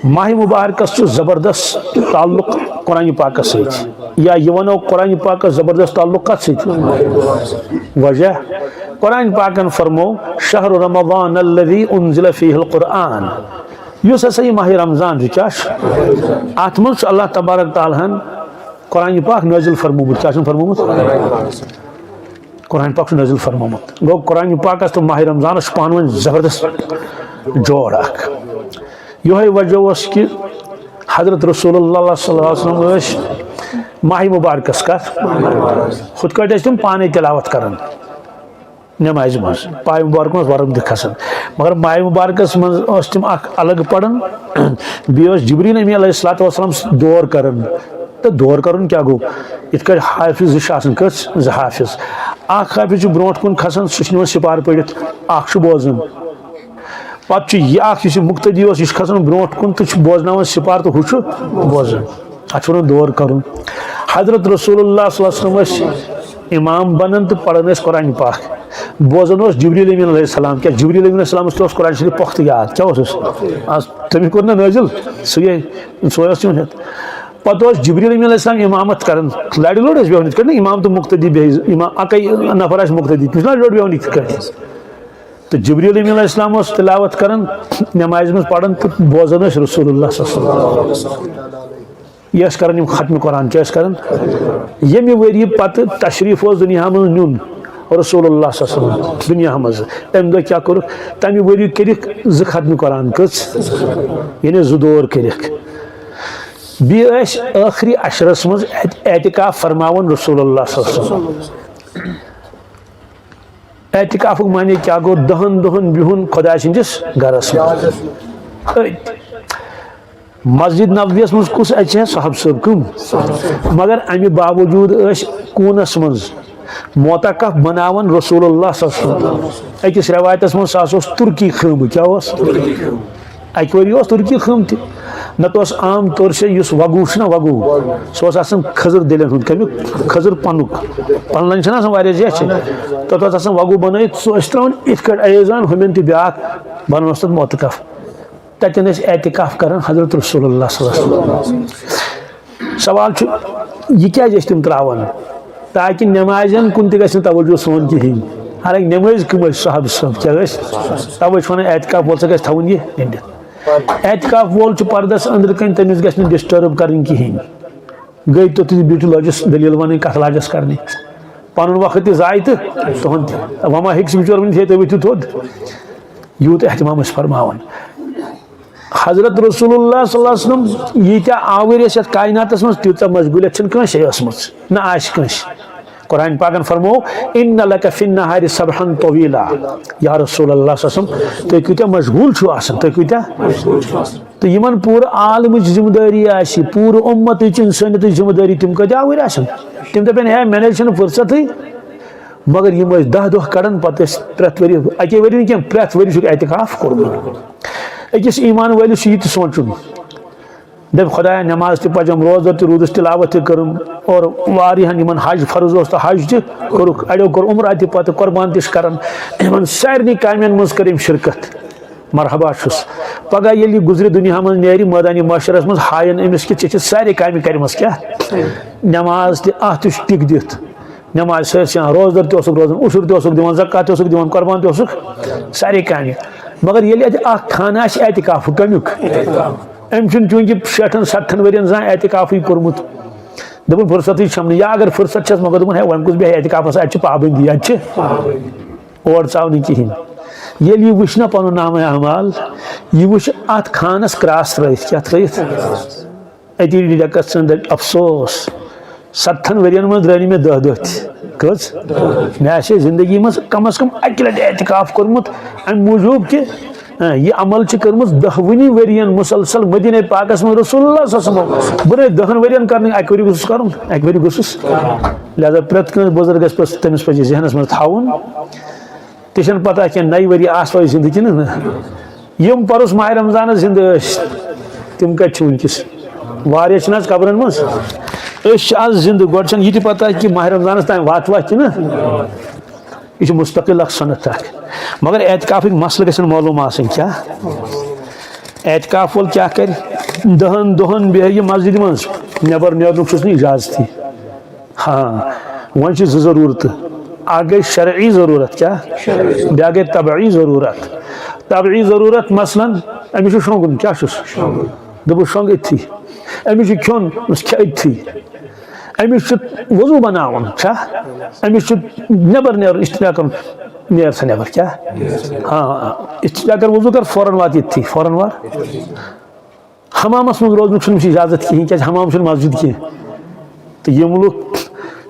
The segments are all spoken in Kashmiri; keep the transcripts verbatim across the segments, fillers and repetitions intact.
ماہ مبارکس چھُ زبردست تعلق قرآن پاکس سۭتۍ، یا یہِ ونو قرآن پاکس زبردست تعلق کتھ سۭتۍ؟ وجہ، قرآن پاکن فرمو، "شہر رمضان الذی انزل فیہ القرآن"، یُس ہسا یہِ ماہ رمضان چھُ، کیٛاہ چھُ؟ اتھ منٛز چھُ اللہ تبارک تعالیٰ ہن قرآن پاک نٲزِل فرمومُت۔ کیٛاہ چھُن فرمومُت؟ قرآن پاک چھُ نٲزِل فرمومُت۔ گوٚو، قرآن پاکس تہٕ ماہ رمضانس چھُ پانہٕ ؤنۍ زبردست جوڑ اکھ۔ یِہوٚے وجہ اوس کہِ حضرت رسول اللہ صلی اللہ علیہ وسلم ٲسۍ ماہ مبارکس کتھ، ہُتھ کٲٹھۍ ٲسۍ تِم پانے تلاوت کران نمازِ منٛز، ماہ مبارک منٛز ورم تہِ کھسان۔ مگر ماہ مبارکس منٛز ٲسۍ تِم اکھ الگ پران، بیٚیہِ اوس جبریل امین علیہ الصلوۃ والسلام دور کران۔ تہٕ دور کرُن کیٛاہ گوٚو؟ یِتھ کٲٹھۍ حافظ زٕ چھِ آسان، کٔژ؟ زٕ حافظ۔ اکھ حافظ چھُ برونٛٹھ کُن کھسان، سُہ چھُ نِوان سِپارٕ پٔرِتھ، اکھ چھُ بوزان۔ پتہٕ چھُ یہِ اکھ، یُس یہِ مقتدی اوس، یہِ چھُ کھسان برونٛٹھ کُن تہٕ چھُ بوزناوان سِپارٕ تہٕ ہُہ چھُ بوزان۔ اتھ چھُ ونان دور کرُن۔ حضرت رسول اللہ صلی اللہ علیہ وسلم ٲسۍ امام بنان تہٕ پران ٲسۍ قرآن پاک۔ بوزان اوس جبریل امین علیہ السلام۔ کیٛاہ جبریل امین علیہ السلامس تہِ اوس قرآن شریف پۄختہٕ یاد؟ کیٛاہ اوسُس؟ آز تٔمِس کوٚر نہ نٲزِل، سُے، سُے اوس تِمن ہٮ۪تھ۔ پتہٕ اوس جبریل امین علیہ السلام امامت کران۔ لڑِ لوٚڑ ٲسۍ بیٚہوان یِتھ کٲٹھۍ نہ امام تہٕ مقتدی بیٚہہِ، امام اکے نفر آسہِ مقتدی، تٔمِس لڑِ لوٚڑ بیٚہوان یِتھ کٲٹھۍ۔ تہٕ جبریل امین علیہ السلام اوس تلاوت کران، نمازِ منٛز پران تہٕ بوزان ٲسۍ رسول اللہ صلی اللہ علیہ وسلم۔ یہِ ٲسۍ کران یِم ختمِ قرآن، کیٛاہ ٲسۍ کران؟ ییٚمہِ ؤریہِ پتہٕ تشریف اوس دُنیاہس منٛز نیُن رسول اللہ صلی اللہ علیہ وسلم دُنیاہس منٛز، تمہِ دۄہ کیٛاہ کوٚرُکھ؟ تمہِ ؤریہِ کٔرِکھ زٕ ختمِ قرآن، کٔژ؟ یعنی زٕ دور کٔرِکھ۔ بیٚیہِ ٲسۍ ٲخری عشرس منٛز اعت-، اعتکاف فرماوان رسول اللہ صلی اللہ علیہ وسلم۔ اعتکافُک معنی کیٛاہ گوٚو؟ دَہَن دۄہَن بِہُن خۄداے سٕنٛدِس گَرَس منٛز۔ أتۍ۔ مسجد نبویَس منٛز کُس اَژِ ہا؟ صحابہٕ صٲب کٕم؟ مگر اَمہِ باوجوٗد ٲسۍ کوٗنَس منٛز معتکف بناوان رسول اللہ صلی اللہ علیہ وسلم۔ أکِس رٮ۪وایتَس منٛز سُہ ہسا اوس تُرکی خۭمہٕ۔ کیٛاہ اوس؟ اَکہِ ؤری اوس تُرکی خۭمہٕ تہِ۔ نَتہٕ اوس عام طور سے یُس وَگُو چھُنہ وَگُو، سُہ اوس آسان کھٔزٕر دٔلیٚن ہُنٛد۔ کَمیُک؟ کھٔزٕر پَنُک۔ پَنہٕ لَنٛجہِ چھَنہ آسان واریاہ زیچھِ۔ تَتھ اوس آسان وَگُو بَنٲیِتھ، سُہ ٲسۍ ترٛاوان یِتھ کٲٹھۍ عیزان ہُمٮ۪ن تہِ بیٛاکھ بَنان اوس تَتھ معتکف۔ تَتٮ۪ن ٲسۍ اعتکاف کَران حضرت رسول اللہ صلی اللہ علیہ وسلم۔ سوال چھُ، یہِ کیٛازِ ٲسۍ تِم ترٛاوان؟ تاکہِ نٮ۪مازٮ۪ن کُن تہِ گژھِ نہٕ توجہ سون کِہیٖنۍ۔ حالانکہِ نٮ۪مٲزۍ کٕم ٲسۍ؟ صحابہٕ صٲب کیٛاہ ٲسۍ؟ تَوَے چھِ وَنان اعتکاف وول سا گژھِ تھاوُن یہِ گٔنٛڈِتھ۔ اعتکاف وول چھُ پردس أنٛدرٕ کَنۍ، تٔمِس گژھِ نہٕ disturb کَرٕنۍ کِہیٖنۍ۔ گٔے توٚتتھٕے بیٖٹھِو، لٲجِس دٔلیٖل وَنٕنۍ، کَتھ لاجَس کَرنہِ۔ پَنُن وقت تہِ ضایع تہٕ تُہُنٛد تہِ۔ وۄنۍ ما ہیٚکہِ سُہ بِچور ؤنِتھ، "ہے، تُہۍ ؤتھِو تھوٚد"؟ یوٗت اہتمام ٲسۍ فرماوان۔ حضرت رسول اللہ صلی اللہ علیہ وسلم ییٖتیٛاہ آوٕرۍ ٲسۍ یَتھ کایناتَس منٛز، تیٖژاہ مشغوٗلیت چھَنہٕ کٲنٛسے ٲسمٕژ، نہ آسہِ کٲنٛسہِ۔ قرآن پاکن فرموو، "ان لک فی النہار سبحا طویلا"۔ یا رسول اللہ صلی اللہ علیہ وسلم، تُہۍ کۭتیٛاہ مشغوٗل چھِو آسان، تُہۍ کۭتیٛاہ؟ تہٕ یِمن پوٗرٕ عالمٕچ ذمہٕ دٲری آسہِ، پوٗرٕ اُمتٕچ، اِنسٲنیتٕچ ذمہٕ دٲری، تِم کۭتیٛاہ آوٕرۍ آسن؟ تِم دَپن، "ہے، مےٚ نَے چھُنہٕ فرصتٕے۔" مگر یِم ٲسۍ دَہ دۄہ کَڑان، پَتہٕ ٲسۍ پرٛٮ۪تھ ؤری، اَکے ؤری نہٕ کینٛہہ، پرٛٮ۪تھ ؤری چھُکھ اعتکاف کوٚرمُت۔ أکِس ایٖمان وٲلِس چھُ یہِ تہِ سونٛچُن۔ دَپہِ، "خۄدایا، نٮ۪ماز تہِ پَجَم، روزدَر تہِ روٗدُس، تِلاوت تہِ کٔرٕم، اور واریاہَن یِمَن حج فرض اوس تہٕ حج تہِ کوٚرُکھ، اَڑیو کوٚر عمرہ تہِ، پَتہٕ قۄربان تہِ چھِ کَران، یِمَن سارنٕے کامٮ۪ن منٛز کٔر أمۍ شرکت۔" مرحبا چھُس۔ پگاہ ییٚلہِ یہِ گُزرِ دُنیا منٛز نیرِ، مٲدانِ محشرَس منٛز ہاین أمِس کہِ ژےٚ چھِ سارے کامہِ کَرِمَژٕ۔ کیٛاہ؟ نٮ۪ماز تہِ، اَتھ تہِ چھُ ٹِک دِتھ۔ نٮ۪ماز سٲرسٕے اَنان، روزدَر تہِ اوسُکھ روزان، عُشُر تہِ اوسُکھ دِوان، زکوٰۃ تہِ اوسُکھ دِوان، قۄربان تہِ اوسُکھ، سارے کامہِ۔ مگر ییٚلہِ اَتہِ اَکھ خانہٕ آسہِ اعتکافُک، کَمیُک؟ أمۍ چھُنہٕ چوٗنٛکہِ شیٹھَن ستتھَن ؤرِین زانٛہہ اعتکافٕے کوٚرمُت۔ دوٚپُن، "فرصتٕے چھَم نہٕ۔" یا اگر فرصت چھَس، مگر دوٚپُن، "ہے، وۄنۍ کُس بیٚہہِ اعتکافَس، اَتہِ چھِ پابندی، اَتہِ چھِ اور ژاونہٕ کِہیٖنۍ۔" ییٚلہِ یہِ وٕچھ نہ پَنُن نامہ اعمال، یہِ وٕچھ اَتھ خانَس کراس ترٛٲیِتھ، کیٛاہ ترٛٲیِتھ؟ أتی ڈٮ۪کَس ژٔنٛدٕر، افسوس، ستتھَن ؤرِین منٛز درٛٲے نہٕ مےٚ دَہ دۄہ تہِ۔ کٔژ؟ مےٚ آسہِ ہے زندگی منٛز کم از کم اَکہِ لٹہِ اعتکاف کوٚرمُت، اَمہِ موٗجوٗب کہِ، اَ، یہِ عمل چھِ کٔرمٕژ دَہوٕنی ؤرِین مسلسل مدیٖنہ پاکَس منٛز رسول اللہ صلی اللہ علیہ وسلم۔ بہٕ نَے دَہَن ؤرِین کرنٕے، اَکہِ ؤری گوٚژھُس کرُن، اَکہِ ؤری گوٚژھُس۔ لہذا پرٛٮ۪تھ کٲنٛسہِ بُزرگَس پَزِ تٔمِس پَزِ ذہنَس منٛز تھاوُن، تہِ چھَنہٕ پتہ کینٛہہ، نَیہِ ؤری آسوا أسۍ زِندٕ کِنہٕ نہ۔ یِم پَرُس ماہِ رمضانَس زِندٕ ٲسۍ، تِم کَتہِ چھِ وٕنکیٚس؟ واریاہ چھِنہٕ آز قبرَن منٛز۔ أسۍ چھِ آز زِندٕ، گۄڈٕ چھَنہٕ یہِ تہِ پتہ کہِ ماہِ رمضانَس تام واتوا کِنہٕ۔ یہِ چھُ مستقل اکھ سنت اکھ۔ مگر اعتکافٕکۍ مسلہٕ گژھن معلوم آسٕنۍ۔ کیٛاہ؟ اعتکاف وول کیٛاہ کرِ؟ دَہَن دۄہَن بیٚہہِ یہِ مسجدِ منٛز، نٮ۪بر نیرنُک چھُس نہٕ اجازتٕے۔ ہاں، وۄنۍ چھِ زٕ ضروٗرتہٕ۔ اکھ گٔے شرعی ضروٗرت، کیٛاہ؟ بیٛاکھ گٔے طبعی ضروٗرت۔ طبعی ضروٗرت، مثلاً، أمِس چھُ شۄنٛگُن، کیٛاہ چھُس؟ دوٚپُس، شۄنٛگ أتھی۔ أمِس چھُ کھیوٚن، دوٚپُس، کھےٚ أتھی۔ أمِس چھُ وضوٗ بناوُن، چھا؟ أمِس چھُ نٮ۪بر نیرُن، استنجا کرُن، نیر سا نٮ۪بر، کیٛاہ؟ ہاں، ہاں، استنجا کر، وضوٗ کر، فوراً وات ییٚتھی، فوراً وات۔ حمامس منٛز روزنُک چھُنہٕ أمِس اجازت کِہیٖنۍ، کیٛازِ حمام چھُنہٕ مسجد کینٛہہ۔ تہٕ یِم لُکھ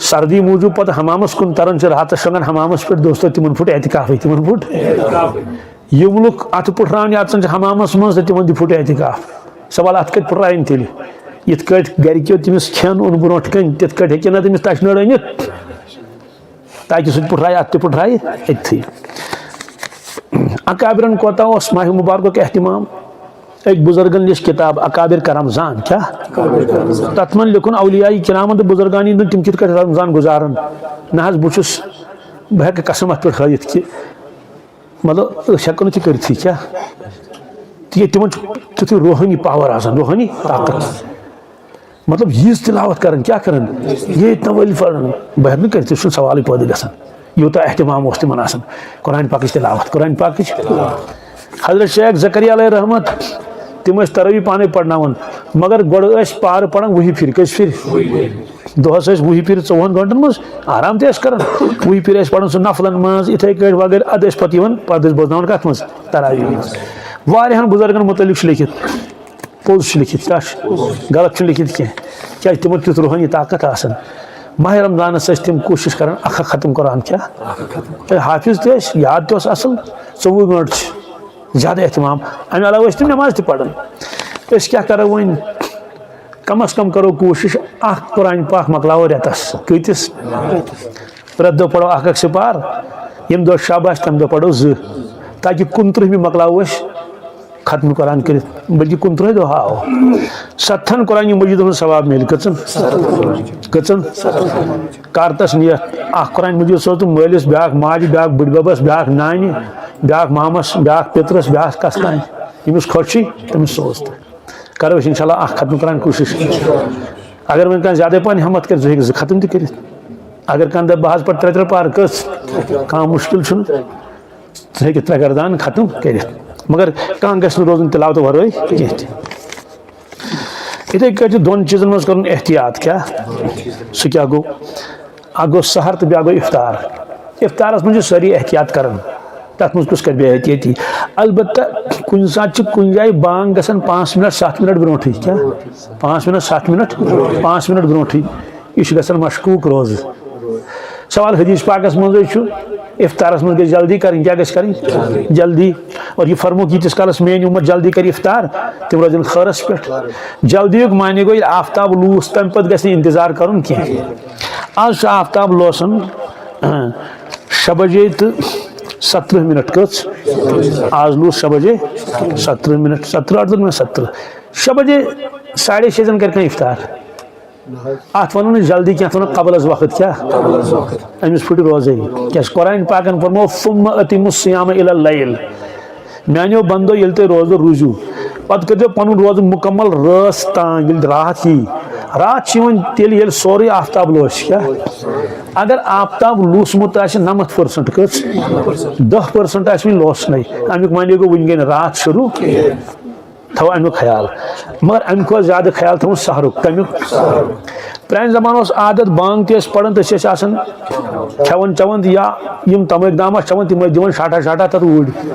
سردی موٗجوٗب پتہٕ حمامس کُن تران چھِ راتس شۄنٛگان حمامس پٮ۪ٹھ، دوستو، تِمن پھُٹ اعتکافٕے، تِمن پھُٹ۔ یِم لُکھ اتھٕ پھُٹراونہِ اژان چھِ حمامس منٛز تہٕ تِمن تہِ پھُٹ اعتکاف۔ سوال، اتھٕ کتہِ پھُٹراوٕنۍ تیٚلہِ؟ یِتھ کٲٹھۍ گرِکیو تٔمِس کھٮ۪ن اوٚن برونٛٹھ کنہِ، تِتھ کٲٹھۍ ہیٚکہِ نہ تٔمِس تشنٲر أنِتھ؟ تاکہِ سُہ تہِ پھُٹرایہِ، اتھ تہِ پھُٹرایہِ أتھی۔ اکابرن کوتاہ اوس ماہِ مبارکُک اہتمام؟ أکۍ بُزرگن لیٚچھ کِتاب اکابر کا رمضان، کیٛاہ؟ تتھ منٛز لیوٚکھُن اولیاء کرامن تہٕ بُزرگانن ہُنٛد تِم کِتھ کٲٹھۍ رمضان گُزارن۔ نہ حظ، بہٕ چھُس، بہٕ ہٮ۪کہٕ قسم اتھ پٮ۪ٹھ ہٲوِتھ کہِ مطلب أسۍ ہٮ۪کو نہٕ تہِ کٔرِتھٕے، کیٛاہ؟ تِکیٛازِ تِمن چھُ تیُتھُے روحٲنی پاور آسان، روحٲنی طاقت۔ مطلب، ییٖژ تلاوت کران، کیٛاہ کران؟ ییٖتۍ نوٲفِل پران، بہٕ ہٮ۪کہٕ نہٕ کٔرِتھ، یہِ چھُنہٕ سوالٕے پٲدٕ گژھان۔ یوٗتاہ اہتمام اوس تِمن آسان قرآن پاکٕچ تلاوت، قرآن پاکٕچ۔ حضرت شیخ زکریا علیہ رحمت، تِم ٲسۍ تراویح پانے پرناوان، مگر گۄڈٕ ٲسۍ پارٕ پران وُہہِ پھِرِ، کٔژِ پھِرِ؟ دۄہس ٲسۍ وُہہِ پھِرِ ژوٚوُہن گٲنٛٹن منٛز، آرام تہِ ٲسۍ کران۔ وُہہِ پھِرِ ٲسۍ پران سُہ نفلن منٛز، یِتھے کٲٹھۍ وغٲرٕ، ادٕ ٲسۍ پتہٕ یِوان، پتہٕ ٲسۍ بوزناوان کتھ منٛز؟ تراویح منٛز۔ واریاہن بُزرگن متعلق چھُ لیکھِتھ۔ پوٚز چھُ لیکھِتھ، کیٛاہ چھُ؟ غلط چھُنہٕ لیکھِتھ کینٛہہ، کیٛازِ تِمن تیُتھ روحٲنی طاقت آسان۔ ماہِ رمضانس ٲسۍ تِم کوٗشِش کران اکھ اکھ ختم قرآن، کیٛاہ؟ تہٕ حافظ تہِ ٲسۍ، یاد تہِ اوس اصل، ژوٚوُہ گٲنٛٹہٕ چھِ زیادٕ اہتمام۔ امہِ علاوٕ ٲسۍ تِم نماز تہِ پران۔ أسۍ کیٛاہ کرو وۄنۍ؟ کم از کم کرو کوٗشِش اکھ قرآن پاک مۄکلاوو رٮ۪تس۔ کۭتِس؟ پرٛٮ۪تھ دۄہ پرو اکھ اکھ سپار، ییٚمہِ دۄہ شب آسہِ تمہِ دۄہ پرو زٕ، تاکہِ کُنترٕہمہِ مۄکلاوو أسۍ ختم قرآن کٔرِتھ، بلکہِ کُنترٕہے دۄہ آو۔ ستتھن قرآن مجیدن ہُنٛد ثواب میلہِ۔ کٔژن؟ کٔژن؟ کر تس نیتھ اکھ قرآن مجید سوز تہٕ مٲلِس، بیٛاکھ ماجہِ، بیٛاکھ بٕڈببس، بیٛاکھ نانہِ، بیٛاکھ مامس، بیٛاکھ پِترس، بیٛاکھ کس تام، ییٚمِس خۄش چھُے تٔمِس سوز تہٕ کرو أسۍ انشاءاللہ اکھ ختم قرآن کوٗشِش۔ اگر وۄنۍ کانٛہہ زیادَے پہن ہمت کرِ، سُہ ہیٚکہِ زٕ ختم تہِ کٔرِتھ۔ اگر کانٛہہ دپہِ بہٕ حظ پرٕ ترٛےٚ ترٛےٚ پارٕ، کٔژ؟ کانٛہہ مُشکِل چھُنہٕ۔ ژٕ ہیٚککھ ترٛےٚ گردان ختم کٔرِتھ، مگر کانٛہہ گژھِ نہٕ روزُن تلاوتہٕ ورٲے کینٛہہ تہِ۔ یِتھَے کٲٹھۍ چھُ دۄن چیٖزن منٛز کرُن احتیاط۔ کیٛاہ؟ سُہ کیٛاہ گوٚو؟ اکھ گوٚو سحر تہٕ بیٛاکھ گوٚو افطار۔ افطارس منٛز چھِ سٲری احتیاط کران، تتھ منٛز کُس کرِ بے احتیاطی؟ البتہ کُنہِ ساتہٕ چھِ کُنہِ جایہِ بانگ گژھان پانٛژھ منٹ، ستھ منٹ برونٹھٕے۔ کیٛاہ؟ پانٛژھ منٹ، ستھ منٹ، پانٛژھ منٹ برونٹھٕے۔ یہِ چھُ گژھان مشکوک روزٕ۔ سوال حدیث پاکس منٛزٕے چھُ، افطارس منٛز گژھِ جلدی کرٕنۍ۔ کیٛاہ گژھِ کرٕنۍ؟ جلدی۔ اور یہِ فرمووُکھ، ییٖتِس کالس میٲنۍ اُمت جلدی کرِ افطار، تِم روزن خٲرس پٮ۪ٹھ۔ جلدی یُک معنی گوٚو، ییٚلہِ آفتاب لوٗس، تمہِ پتہٕ گژھِ نہٕ انتظار کرُن کینٛہہ۔ آز چھُ آفتاب لوسان، اہن، شےٚ بجے تہٕ ستترٕہ منٹ۔ کٔژ؟ آز لوٗس شےٚ بجے ستترٕہ منٹ، ستترٕہ، اَردَہ مےٚ ستترٕہ۔ شےٚ بجے، ساڑے شےٚ زن کرِ کانٛہہ افطار۔ اتھ ونو نہٕ جلدی کینٛہہ، اتھ ونو قبل از وقت۔ کیٛاہ؟ أمِس پھُٹہِ روزے۔ کیٛازِ قرآن پاکن فرموو، "ثم اتم الصیام الی اللیل"۔ میانیو بندو، ییٚلہِ تُہۍ روزدر روٗزِو، پتہٕ کٔرۍزیو پنُن روزٕ مُکمل رٲژ تام، ییٚلہِ راتھ یی۔ راتھ چھِ یِوان تیٚلہِ، ییٚلہِ سورُے آفتاب لوسہِ۔ کیٛاہ؟ اگر آفتاب لوسمُت آسہِ نَمَتھ پٔرسنٹ، کٔژ؟ دَہ پٔرسنٹ آسہِ وُنہِ لوسنَے۔ اَمیُک معنی گوٚو، وُنہِ گٔے نہٕ راتھ شروٗع۔ تھاوو اَمیُک خیال۔ مگر اَمہِ کھۄتہٕ زیادٕ خیال تھاوُن سحرُک۔ کَمیُک؟ پرٛانہِ زمانہٕ اوس عادت، بانگ تہِ ٲسۍ پران، تہٕ أسۍ ٲسۍ آسان کھٮ۪وان چٮ۪وان تہٕ یا یِم تمٲکۍ دام آسہٕ چٮ۪وان، تِم ٲسۍ دِوان شاٹھا شاٹھا تَتھ اوٗرۍ۔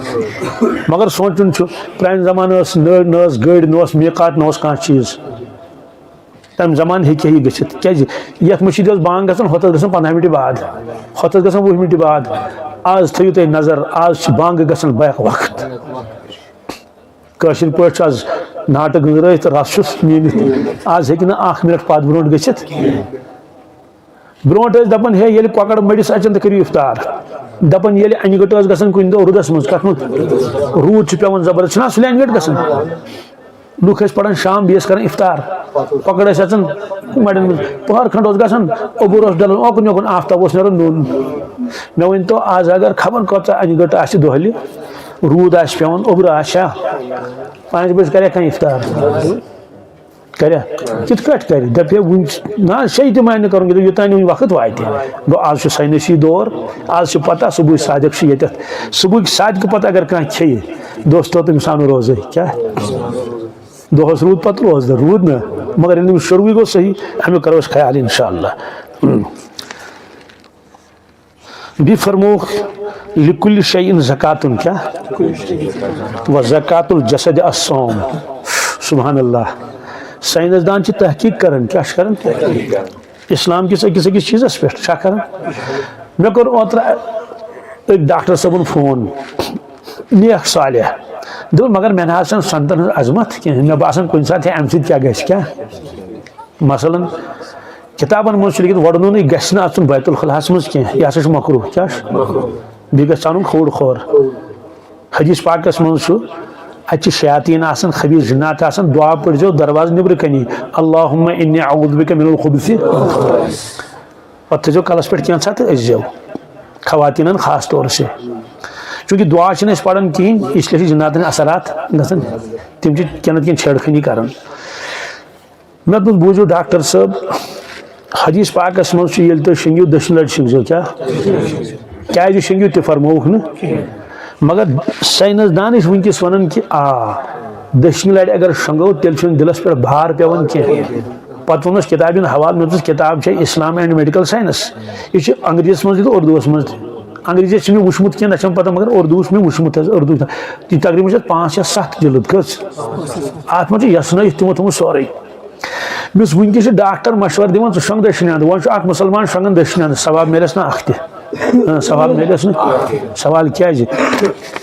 مگر سونٛچُن چھُ، پرٛانہِ زمانہٕ ٲس نہ، نہ ٲس گٔرۍ، نہ اوس میٖقات، نہ اوس کانٛہہ چیٖز۔ تَمہِ زمانہٕ ہیٚکہِ ہا یہِ گٔژھِتھ۔ کیٛازِ؟ یَتھ مٔشیٖد ٲس بانگ گژھان، ہۄتھ ٲس گژھان پنٛداہ مِنٹہِ بعد، ہۄتھ ٲس گژھان وُہ مِنٹہِ بعد۔ آز تھٲیِو تُہۍ نظر، آز چھِ بانگہٕ گژھان بیک وقت۔ کٲشِر پٲٹھۍ چھُ آز ناٹہٕ گٔنٛزرٲیِتھ تہٕ رَس چھُس میٖنِتھ۔ آز ہیٚکہِ نہٕ اَکھ مِنٹ پَتھ برونٛٹھ گٔژھِتھ۔ برونٛٹھ ٲسۍ دَپان، ہے، ییٚلہِ کۄکَر مٔرِس اَژن تہٕ کٔرِو اِفطار۔ دَپان، ییٚلہِ اَنہِ گٔٹ ٲس گژھان کُنہِ دۄہ روٗدَس منٛز، کَتھ منٛز؟ روٗد چھُ پٮ۪وان زبردست، چھُنہ سُلہِ اَنہِ گٔٹ گژھان؟ لُکھ ٲسۍ پَران شام، بیٚیہِ ٲسۍ کَران اِفطار۔ کۄکَر ٲسۍ اَژان مَڑٮ۪ن منٛز۔ پٔہر کھنٛڈ اوس گژھان، اوٚبُر اوس ڈَلان، اوکُن یوکُن آفتاب اوس نیران نوٚن۔ مےٚ ؤنۍ تو، آز اگر خبر کۭژاہ اَنہِ گٔٹ آسہِ دۄہلہِ، روٗد آسہِ پٮ۪وان، اوٚبرٕ آسہِ ہا، پانٛژِ بَجہِ کَرِ ہا کانٛہہ اِفطار؟ کریا؟ کِتھ کٲٹھۍ کرِ؟ دَپہِ ہے، وُنہِ چھُ، نہ، شے تہِ مانہِ نہٕ کرُن کینٛہہ، یوٚتام نہٕ وُنہِ وقت واتہِ۔ گوٚو، آز چھُ ساینسی دور، آز چھُ پتہ، صبحٕچ صادق چھُ ییٚتٮ۪تھ۔ صبحٕکۍ صادقہٕ پتہٕ اگر کانٛہہ کھیٚیہِ، دوستو، تٔمِس آو نہٕ روزے۔ کیٛاہ؟ دۄہس روٗد پتہٕ روزدر، روٗد نہ؟ مگر ییٚلہِ أمِس شروٗعٕے گوٚو صحیح، اَمیُک کرو أسۍ خیال، انشاءاللہ۔ بیٚیہِ فرمووُکھ، لِکُلِ شَیْءٍ زَکاتٌ، کیٛاہ؟ وَزَکاتُ الْجَسَدِ الصَّوْمُ۔ سبحان اللہ۔ ساینس دان چھِ تحقیق کران، کیٛاہ چھِ کران؟ اسلام کِس أکِس أکِس چیٖزس پٮ۪ٹھ چھا کران؟ مےٚ کوٚر اوترٕ أکۍ ڈاکٹر صٲبُن فون، نیک صالح۔ دوٚپُن، مگر مےٚ نہ حظ چھَنہٕ سنتن ہٕنٛز عظمت کینٛہہ، مےٚ باسان کُنہِ ساتہٕ ہے اَمہِ سۭتۍ کیٛاہ گژھِ، کیٛاہ؟ مثلاً، کِتابن منٛز چھُ لیکھِتھ، وۄڑنُنٕے گژھِ نہٕ اَژُن بیت الخلاہَس منٛز کینٛہہ، یہِ ہسا چھُ مکروہ۔ کیٛاہ چھُ؟ بیٚیہِ گژھِ ژَلُن کھووُر کھور۔ حدیث پاکس منٛز چھُ، اَتہِ چھِ شیاطیٖن آسان، خبیٖث جِنات آسان، دُعا پٔرۍزیو دروازٕ نیٚبرٕ کَنی، اللہم انی اعوذ بک من الخبث۔ پتہٕ تھٲیزیو کلس پٮ۪ٹھ کینٛژھا تہٕ أژۍزیو، خواتیٖنن خاص طور سے۔ چونکہ دُعا چھِنہٕ أسۍ پران کِہیٖنۍ، اس لیے چھِ جِناتن اثرات گژھان، تِم چھِ کینٛہہ نتہٕ کینٛہہ چھیڑ خٲنی کران۔ مےٚ دوٚپُس، بوٗزِو ڈاکٹر صٲب، حدیث پاکس منٛز چھُ، ییٚلہِ تُہۍ شۄنٛگِو، دٔچھِنۍ لَرِ شۄنٛگزیو۔ کیٛاہ؟ کیٛازِ شۄنٛگِو تہِ فرمووُکھ نہٕ۔ مگر ساینس دان چھِ وٕنکیٚس وَنان کہِ آ، دٔچھِنۍ لَرِ اگر شۄنٛگو، تیٚلہِ چھُنہٕ دِلس پٮ۪ٹھ بار پٮ۪وان کینٛہہ۔ پتہٕ ووٚنُس کِتابہِ ہُنٛد حوالہٕ، مےٚ دوٚپُس، کِتاب چھےٚ اسلام اینڈ میڈیکل ساینس۔ یہِ چھِ انگریزیس منٛز تہِ تہٕ اردوٗوس منٛز تہِ۔ انگریزی چھُنہٕ مےٚ وٕچھمُت کینٛہہ، نہ چھَم پتہ، مگر اردوٗ چھُ مےٚ وٕچھمُت حظ، اردوٗ۔ یہِ تقریباً چھِ اَتھ پانٛژھ یا ستھ جلد کٔژ۔ اَتھ منٛز چھُ یَژھنٲیِتھ تِمو تھوٚمُت سورُے۔ مےٚ وٕنکیٚس چھُ ڈاکٹر مشورٕ دِوان، ژٕ شۄنٛگ دٔچھِنۍ اَنٛدٕ۔ وۄنۍ چھُ اکھ مُسلمان شۄنٛگان دٔچھِنۍ اَنٛدٕ، ثواب میلٮ۪س نہ اکھ تہِ؟ اۭں، ثواب میلٮ۪س نہٕ۔ سوال کیٛازِ؟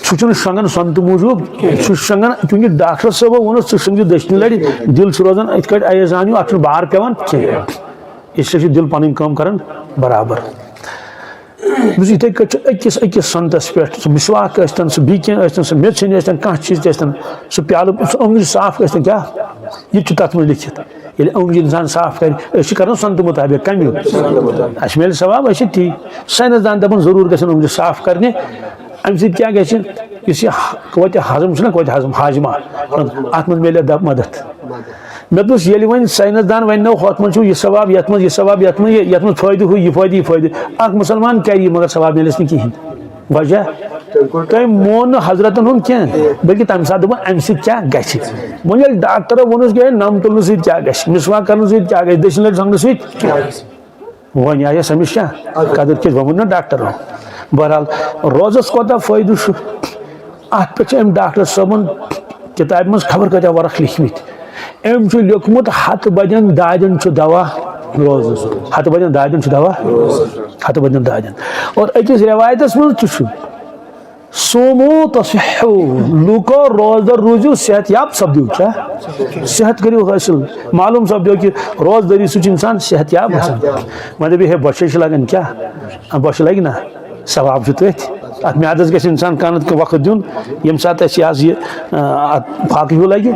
سُہ چھُنہٕ شۄنٛگان سۄنتہٕ موٗجوٗب، سُہ چھُ شۄنٛگان، چوٗنٛکہِ ڈاکٹر صٲبو ووٚنُس، ژٕ شۄنٛگزِ دٔچھِنۍ لَرِ، دِل چھُ روزان یِتھ کٲٹھۍ ایزان ہیوٗ، اَتھ چھُنہٕ بار پٮ۪وان کینٛہہ۔ اس لیے چھُ دِل پَنٕنۍ کٲم کران برابر۔ بہٕ چھُس یِتھَے کٲٹھۍ چھُ أکِس أکِس سنتس پٮ۪ٹھ، سُہ مسواک ٲسۍتن، سُہ بیٚیہِ کینٛہہ ٲسۍتن، سُہ میٚژ ژھیٚنۍ ٲسۍتن، کانٛہہ چیٖز تہِ ٲسۍتن، سُہ پیالہٕ، سُہ أنٛگٕج صاف ٲسۍتن، کیٛاہ؟ یہِ تہِ چھُ تَتھ منٛز لیٚکھِتھ۔ ییٚلہِ أنٛگٕج اِنسان صاف کرِ، أسۍ چھِ کران سنتہٕ مُطابق کَمیُک؟ اَسہِ میلہِ ثواب، أسۍ چھِ تی۔ ساینس دان دَپان، ضروٗر گژھن أنٛگٕج صاف کرنہِ۔ اَمہِ سۭتۍ کیٛاہ گژھِ؟ یُس یہِ ہ-، قوتِ ہضم چھُنہ، قوتِ ہضم، ہاضمہ، اَتھ منٛز میلہِ دَ-، مدد۔ مےٚ دوٚپُس، ییٚلہِ وۄنۍ ساینس دان وَنہِ نو، ہۄتھ منٛز چھُ یہِ ثواب، یَتھ منٛز یہِ ثواب، یَتھ منٛز یہِ، یَتھ منٛز فٲیدٕ ہُہ، یہِ فٲیدٕ، یہِ فٲیدٕ۔ اکھ مُسلمان کَرِ یہِ، مگر ثواب میلٮ۪س نہٕ کِہیٖنۍ۔ وجہ؟ تٔمۍ مون نہٕ حضرتن ہُنٛد کینٛہہ، بلکہِ تَمہِ ساتہٕ دوٚپُن، اَمہِ سۭتۍ کیٛاہ گژھِ؟ وۄنۍ ییٚلہِ ڈاکٹرو ووٚنُس کہِ ہے، نَم تُلنہٕ سۭتۍ کیٛاہ گژھِ، مسواک کرنہٕ سۭتۍ کیٛاہ گژھِ، دٔچھِنۍ لَرِ شۄنٛگنہٕ سۭتۍ کیٛاہ گژھِ؟ وۄنۍ آیس أمِس کیٛاہ قدٕر، کیٛازِ وۄنۍ ووٚن نہ ڈاکٹرو۔ بہرحال، روزس کوتاہ فٲیدٕ چھُ، اتھ پٮ۪ٹھ چھِ أمۍ ڈاکٹر صٲبن کِتابہِ منٛز خبر کۭتیاہ ورق لیٖکھمٕتۍ۔ أمۍ چھُ لیوٚکھمُت، ہتہٕ بدٮ۪ن دادٮ۪ن چھُ دوا روزس، ہتہٕ بدٮ۪ن دادٮ۪ن چھُ دوا، ہتہٕ بدٮ۪ن دادٮ۪ن۔ اور أکِس رٮ۪وایتس منٛز تہِ چھُ، صوموا تصحوا، لوٗکو روزدر روٗزِو، صحت یاب سپدِو۔ کیٛاہ؟ صحت کٔرِو حٲصِل۔ معلوٗم سپدیو کہِ روزدٔری سۭتۍ چھُ اِنسان صحت یاب گژھان۔ وۄنۍ دَپہِ ہے، بۄچھِ چھِ لگان۔ کیٛاہ؟ آ، بۄچھِ لگہِ نہ، ثواب چھُ تٔتھۍ۔ اَتھ میادَس گژھِ اِنسان کانٛہہ نتہٕ کانٛہہ وقت دیُن، ییٚمہِ ساتہٕ اَسہِ یہِ حظ یہِ، آ، اَتھ فاقہٕ ہیوٗ لگہِ۔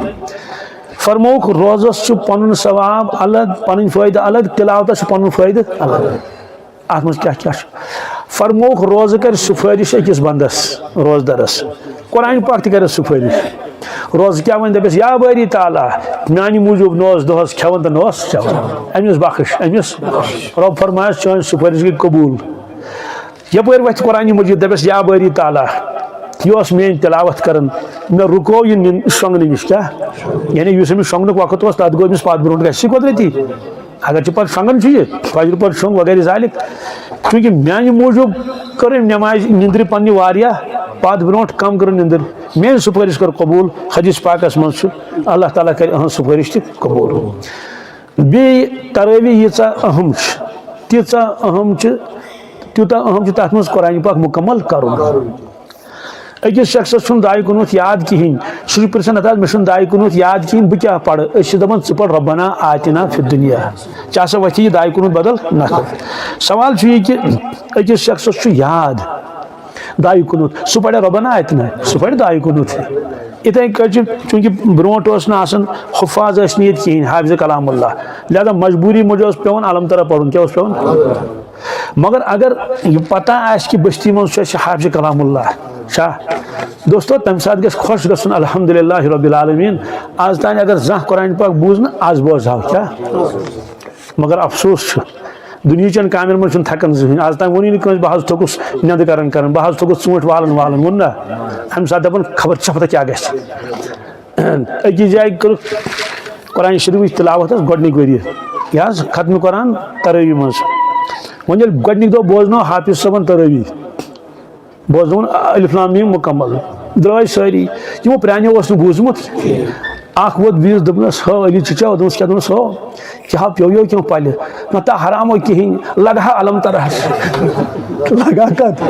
فرمووُکھ، روزس چھُ پنُن ثواب الگ، پنٕنۍ فٲیدٕ الگ، تلاوتس چھُ پنُن فٲیدٕ الگ۔ اتھ منٛز کیٛاہ کیٛاہ چھُ؟ فرمووُکھ، روزٕ کرِ سفٲرِش أکِس بندس، روزدرس، قرآن پاک تہِ کرٮ۪س سفٲرِش۔ روزٕ کیٛاہ وَنہِ؟ دَپٮ۪س، یا باری تعالیٰ، میانہِ موٗجوٗب نہ اوس دۄہس کھٮ۪وان تہٕ نہ اوس چٮ۪وان، أمِس بخش، أمِس۔ رۄب فرمایس، چٲنۍ سفٲرِش گٔے قبوٗل۔ یپٲرۍ وَتھِ قرآن مجیٖد، دَپٮ۪س، یا باری تعالیٰ، یہِ اوس میٲنۍ تلاوت کران، مےٚ رُکو یہِ نِن-، شۄنٛگنہٕ نِش۔ کیٛاہ؟ یعنی یُس أمِس شۄنٛگنُک وقت اوس، تَتھ گوٚو أمِس پتھ برونٛٹھ گژھِ سُہ قۄدرتی۔ اگر چھِ پتہٕ شۄنٛگان چھُ یہِ، فجر پتہٕ شۄنٛگ وغیرہ ذالک۔ چونکہ میانہِ موٗجوٗب کٔر أمۍ نٮ۪مازِ نِندرِ پننہِ واریاہ، پتھ برونٛٹھ کم کٔر نِندٕر۔ میٲنۍ سُفٲرِش کٔر قبوٗل۔ حدیث پاکس منٛز چھُ، اللہ تعالیٰ کرِ أہنٛز سُفٲرِش تہِ قبوٗل۔ بیٚیہِ ترٲوی ییٖژاہ اہم چھِ، تیٖژاہ اہم چھِ، تیوٗتاہ اہم چھُ تتھ منٛز قرآن پاک مکمل کرُن۔ أکِس شخصس چھُنہٕ دعایہِ قنوت یاد کِہیٖنۍ۔ سُہ چھُ پرژھان، "نتہٕ حظ، مےٚ چھُنہٕ دعایہِ قنوت یاد کِہیٖنۍ، بہٕ کیٛاہ پرٕ؟" أسۍ چھِ دپان، "ژٕ پَر ربنا آتنا فی الدنیا۔" ژےٚ ہسا وۄتھی یہِ دعایہِ قنوت بدل نکھٕ۔ سوال چھُ یہِ کہِ أکِس شخصس چھُ یاد دعایہِ قنوت، سُہ پرِ ربنا آتنا، سُہ پرِ دعایہِ قنوت۔ یِتھَے کٔٹھۍ چھِ، چوٗنٛکہِ برونٛٹھ اوس نہٕ آسان حُفاظ، ٲسۍ نہٕ ییٚتہِ کِہیٖنۍ، حافظ کلام اللہ، لہذا مجبوٗری موٗجوٗب اوس پٮ۪وان الم ترا پَرُن۔ کیٛاہ اوس پٮ۪وان؟ مگر اگر یہِ پتہ آسہِ کہِ بٔستی منٛز چھُ اَسہِ حافظ کلام اللہ، چھا؟ دوستو، تَمہِ ساتہٕ گژھِ خۄش گژھُن، الحمدللہ رب العالمین۔ آز تام اگر زانٛہہ قرآن پاک بوٗز نہٕ، آز بوزہاو۔ کیٛاہ؟ مگر افسوس چھُ، دُنیہٕچٮ۪ن کامٮ۪ن منٛز چھُنہٕ تھکان زٕہٕنۍ۔ آز تام ووٚنُے نہٕ کٲنٛسہِ، "بہٕ حظ تھوٚکُس نٮ۪نٛدٕ کران کران، بہٕ حظ تھوٚکُس ژوٗنٛٹھۍ والان والان"، ووٚن نا؟ اَمہِ ساتہٕ دَپان، "خبر ژےٚ پتہ کیٛاہ گژھِ؟" أکِس جایہِ کٔرٕکھ قرآن شریٖفٕچ تِلاوت حظ گۄڈٕنِکۍ ؤرۍ یہِ، یہِ حظ ختمہِ قرآن ترٲوی منٛز۔ وۄنۍ ییٚلہِ گۄڈٕنِکۍ دۄہ بوزنو حافظ صٲبن ترٲوی، بوزنووُن الف لام میم مکمل، درٛاے سٲری۔ یِمو پرٛانیو اوس نہٕ بوٗزمُت۔ اکھ ووت بیٚیِس، دوٚپنَس، "ہو علی، ژٕ کیٛاہ؟" دوٚپمَس، "کیٛاہ؟" دوٚپنَس، "ہو، کیٛاہ پیوٚو یو کینٛہہ پَلہِ؟ نہ تہٕ حرام ہو کِہیٖنۍ، لگہٕ ہا الم ترہَس۔" لگہٕ ہا کَتھ؟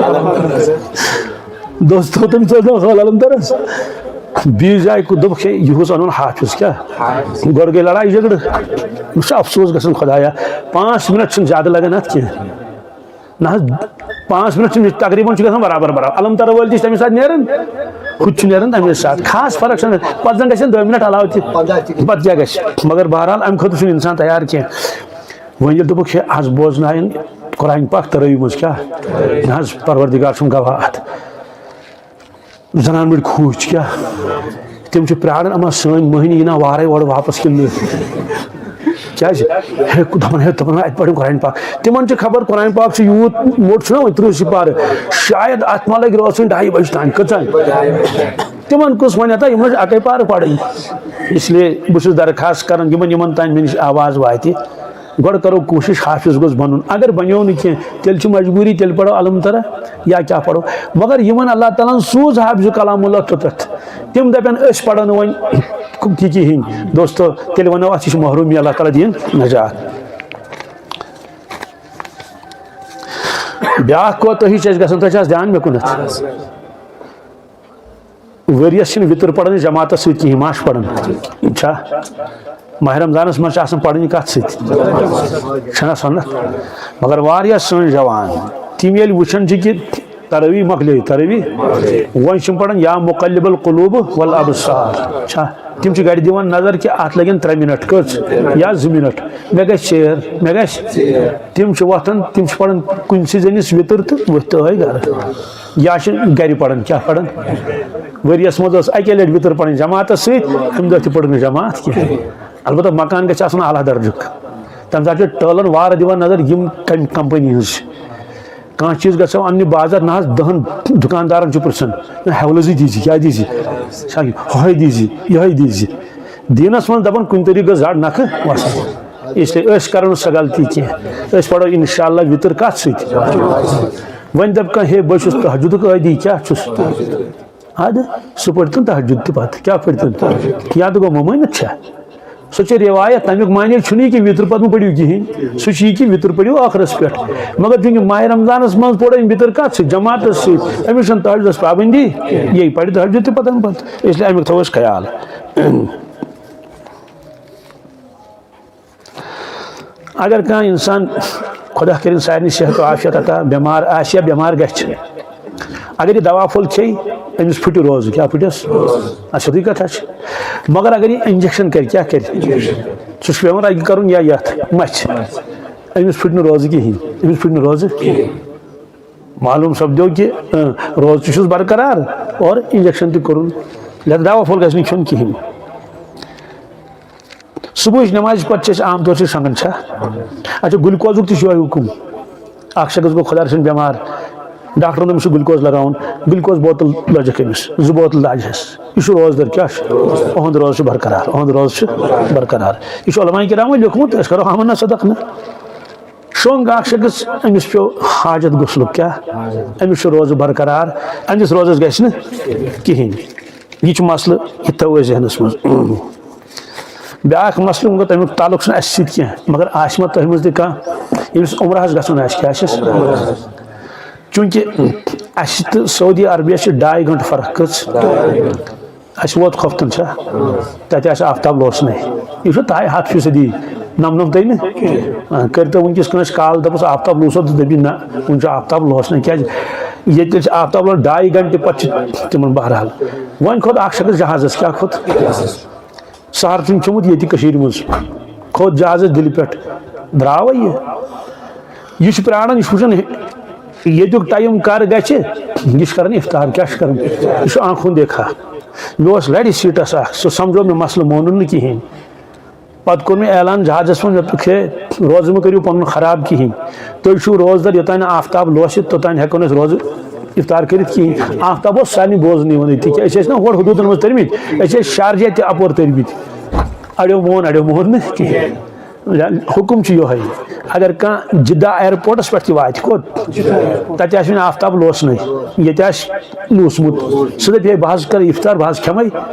دوستو، تٔمِس اوس ناو حال الم ترہَس۔ بیٚیِس جایہِ دوٚپُکھ، "ہے، یِہُس اَنُن حافظ کیٛاہ؟" گۄڈٕ گٔے لڑایہِ جھگڑٕ۔ مےٚ چھُ افسوس گژھان، خۄدایا، پانٛژھ منٹ چھِنہٕ زیادٕ لگان اَتھ کینٛہہ۔ نہ حظ، پانٛژھ منٹ چھِ تقریباً چھُ گژھان برابر برابر۔ الم ترا وٲلۍ تہِ چھِ تَمے ساتہٕ نیران، ہُہ تہِ چھُ نیران تَمے ساتہٕ۔ خاص فرق چھَنہٕ، پَتہٕ زَن گژھن دَہ منٹ علاوٕ تہِ۔ پَتہٕ کیٛاہ گژھِ؟ مگر بہرحال، اَمہِ خٲطرٕ چھُنہٕ اِنسان تیار کینٛہہ۔ وۄنۍ ییٚلہِ دوٚپُکھ، "ہے، آز بوزناون قرآن پاک ترٲوی منٛز کیٛاہ؟" نہ حظ، پروردگار چھُم گواہ اَتھ۔ زنان مٔڑۍ کھوٗژ کیٛاہ؟ تِم چھِ پرٛاران، اما سٲنۍ مٔہنی یِنا وارَے اورٕ واپس کِنہٕ نہٕ؟ کیٛازِ؟ ہے، دَپان، ہے، دَپان، اَتہِ پَرُن قرآن پاک۔ تِمن چھِ خبر قرآن پاک چھُ یوٗت موٚٹ چھُنہ وۄنۍ تٕرٛہ سٕے پارٕ۔ شاید اَتھ ما لَگہِ روزُن ڈاے بجہِ تام۔ کٔژَن؟ تِمن کُس وَنہِ ہتا، یِمن چھِ اَکٕے پارٕ پَرٕنۍ۔ اس لیے بہٕ چھُس درخواست کران یِمن، یِمن تام مےٚ نِش آواز واتہِ، گۄڈٕ کرو کوٗشِش حافظ گوٚژھ بنُن۔ اگر بنیو نہٕ کینٛہہ، تیٚلہِ چھِ مجبوٗری، تیٚلہِ پرو الم ترا یا کیٛاہ پرو۔ مگر یِمن اللہ تعالیٰ ہن سوٗز حافظ کلام اللہ توٚتتھ، تِم دپن أسۍ پرو نہٕ وۄنۍ کہِ کِہیٖنۍ۔ دوستو، تیٚلہِ ونو اتھ، یہِ چھِ محرومی، اللہ تعالیٰ دِیِن نجات۔ بیٛاکھ کوتٲہی چھِ اَسہِ گژھان، تۄہہِ چھا اَتھ دیان مےٚ کُنتھ؟ ؤریَس چھِنہٕ وِتٕر پَران أسۍ جماعتَس سۭتۍ کِہیٖنۍ، ما چھِ پَران؟ چھا؟ ماہِ رمضانَس منٛز چھِ آسان پَرٕنۍ کَتھ سۭتۍ؟ چھَنا سَنت؟ مگر واریاہ سٲنۍ جوان، تِم ییٚلہِ وٕچھان چھِ کہِ تَرٲوی مۄکلے، تَرٲوی، وۄنۍ چھِ یِم پَران یا مُقلِّبَ الْقُلُوبِ وَالْأَبْصَارِ۔ چھا؟ تِم چھِ گَرِ دِوان نظر کہِ اَتھ لَگن ترٛےٚ مِنَٹ، کٔژ؟ یا زٕ مِنَٹ، مےٚ گژھِ ژیر، مےٚ گژھِ۔ تِم چھِ وۄتھان، تِم چھِ پَران کُنسٕے زٔنِس وِتٕر تہٕ ؤتھۍ تہٕ ٲے گَرٕ۔ یا چھِ گرِ پران، کیٛاہ پران؟ ؤریَس منٛز ٲس اَکے لَٹہِ وِتٕر پرٕنۍ جماعتَس سۭتۍ، اَمہِ دۄہ تہِ پٔر نہٕ جماعت کینٛہہ۔ البتہ مکان گژھِ آسُن اعلیٰ درجُک۔ تَمہِ ساتہٕ چھِ ٹٲلَن وارٕ دِوان نظر، یِم کَمہِ کمپنی ہٕنٛز چھِ۔ کانٛہہ چیٖز گژھو اَننہِ بازر، نہ حظ، دَہَن دُکاندارَن چھُ پرٛژھان، "نہ، ہیولٕزٕے دیٖزِ، کیٛاہ دیٖزِ؟" سُہ ہا یہِ، ہۄہَے دیٖزِ، یِہوٚے دیٖزِ۔ دیٖنَس منٛز دَپان، کُنہِ طریٖقہٕ گٔژھ زَڈ نَکھٕ وَسٕنۍ۔ اس لیے أسۍ کَرو نہٕ سۄ غلطی کینٛہہ۔ أسۍ پَرو اِنشاءاللہ وِتٕر کَتھ سۭتۍ؟ وۄنۍ دَپہِ کانٛہہ، "ہے، بہٕ چھُس تہجدُک عٲدی، کیٛاہ چھُس؟" اَدٕ سُہ پٔرۍتَن تہجد تہِ پَتہٕ، کیٛاہ پٔرۍتَن؟ یا تہٕ گوٚو ممٲنِتھ چھا؟ سۄ چھےٚ رِوایت، تَمیُک معنی چھُنہٕ یہِ کہِ وِتٕر پَتہٕ مہٕ پٔرِو کِہیٖنۍ، سُہ چھُ یہِ کہِ وِتٕر پٔرِو ٲخرَس پٮ۪ٹھ۔ مگر چوٗنٛکہِ ماہِ رمضانَس منٛز پوٚر أمۍ وِتٕر کَتھ سۭتۍ؟ جماعتَس سۭتۍ۔ أمِس چھَنہٕ تہجدَس پابندی، یہِ پَرِ تہجد تہِ پَتَن پَتہٕ، اس لیے اَمیُک تھاوو أسۍ خیال۔ اگر کانٛہہ اِنسان، خۄدا کٔرِن سارنٕے صحت و عافیت عطا، بٮ۪مار آسہِ یا بٮ۪مار گژھِ، اگر یہِ دوا پھوٚل کھیٚیہِ، أمِس پھٕٹہِ روزٕ۔ کیٛاہ پھٕٹٮ۪س؟ اَتھ سیوٚدُے کَتھا چھِ۔ مگر اگر یہِ injection کَرِ، کیٛاہ کَرِ؟ سُہ چھُ پٮ۪وان اَکہِ کَرُن یا یَتھ مَژھِ۔ أمِس پھٕٹہِ نہٕ روزٕ کِہیٖنۍ، أمِس پھٕٹہِ نہٕ روزٕ۔ معلوم سپدیو کہ، اۭں، روزٕ تہِ چھُس برقرار اور injection تہِ کوٚرُن، لہذا دوا پھوٚل گژھِ نہٕ کھیوٚن کِہیٖنۍ۔ صبحٕچ نمازِ پتہٕ چھِ أسۍ عام طور چھِ شۄنٛگان چھا؟ اچھا، گلوکوزُک تہِ چھُ یِہوٚے حُکُم۔ اکھ شخص گوٚو خۄدا رٔچھِن بٮ۪مار، ڈاکٹرن دوٚپمُت چھُ گلوکوز لگاوُن، گلوکوز بوتل لٲجِکھ أمِس، زٕ بوتل لاجہَس۔ یہِ چھُ روزدر، کیٛاہ چھُ؟ اُہُنٛد روزٕ چھُ برقرار، اُہُنٛد روزٕ چھُ برقرار۔ یہِ چھُ علماء کرامو لیوٚکھمُت، أسۍ کرو ہمنا صدق نہٕ۔ شۄنٛگ اکھ شخص، أمِس پیوٚو حاجت غسلُک، کیٛاہ؟ أمِس چھُ روزٕ برقرار، أمِس روزَس گژھِ نہٕ کِہیٖنۍ۔ یہِ چھُ مسلہٕ، یہِ تھٲوو أسۍ ذہنَس منٛز۔ بیٛاکھ مسلہٕ گوٚو، تَمیُک تعلق چھُنہٕ اَسہِ سۭتۍ کینٛہہ، مگر آسہِ ما تۄہہِ منٛز تہِ کانٛہہ، ییٚمِس عمرہَس گژھُن آسہِ، کیٛاہ آسٮ۪س؟ چوٗنٛکہِ اَسہِ تہٕ سعودی عربیَس چھِ ڈاے گھنٹہٕ فرق۔ کٔژ؟ اَسہِ ووت خۄفتن چھا؟ تَتہِ آسہِ آفتاب لوسنَے۔ یہِ چھُ تۄہہِ ہَتھ فیٖصدی، نَمنَمتَے نہٕ؟ آ، کٔرۍتو وٕنکیٚس کٲنٛسہِ کال، دَپُس، "آفتاب لوسو؟" تہٕ دَپہِ، "نہ، وٕنہِ چھُ آفتاب لوسنَے۔" کیٛازِ؟ ییٚتہِ چھِ آفتاب لَگان ڈاے گھنٹہٕ پَتہٕ چھِ تِمَن بہرحال۔ وۄنۍ کھوٚت اَکھ شخص جہازَس، کیٛاہ کھوٚت؟ سحر چھُنہٕ کھیوٚمُت ییٚتہِ کٔشیٖرِ منٛز، کھوٚت جہازَس دِلہِ پٮ۪ٹھ، درٛاو یہِ۔ یہِ چھُ پرٛاران، یہِ چھُ وٕچھان ییٚتیُک ٹایم کَر گژھِ، یہِ چھُ کَران اِفطار، کیٛاہ چھُ کَران؟ یہِ چھُ آنکھوں دیکھا۔ مےٚ اوس لَرِ سیٖٹَس اَکھ، سُہ سَمجھو مےٚ مسلہٕ، مونُن نہٕ کِہیٖنۍ۔ پتہٕ کوٚر مےٚ اعلان جہازس منٛز، مےٚ دوٚپُکھ، ہے، روزٕ مہٕ کٔرِو پنُن خراب کِہیٖنۍ۔ تُہۍ چھِو روزدر، یوٚتانۍ نہٕ آفتاب لوسہِ، توٚتانۍ ہٮ۪کو نہٕ أسۍ روزٕ افطار کٔرِتھ کِہیٖنۍ۔ آفتاب اوس سارنٕے بوزنہٕ یِوان أتی، کیٛازِ أسۍ ٲسۍ نہ ہورٕ حدوٗدن منٛز تٔرمٕتۍ، أسۍ ٲسۍ شارجہ تہِ اپور تٔرمٕتۍ۔ اڑیو مون، اڑیو مون نہٕ کِہیٖنۍ۔ حُکُم چھُ یِہوٚے، اگر کانٛہہ جدہ ایئرپورٹس پٮ۪ٹھ تہِ واتہِ، کوٚت؟ تتہِ آسہِ وۄنۍ آفتاب لوسنٕے، ییٚتہِ آسہِ لوٗسمُت۔ سُہ دَپہِ، ہے، بہٕ حظ کَرٕ اِفطار، بہٕ حظ کھٮ۪مَے۔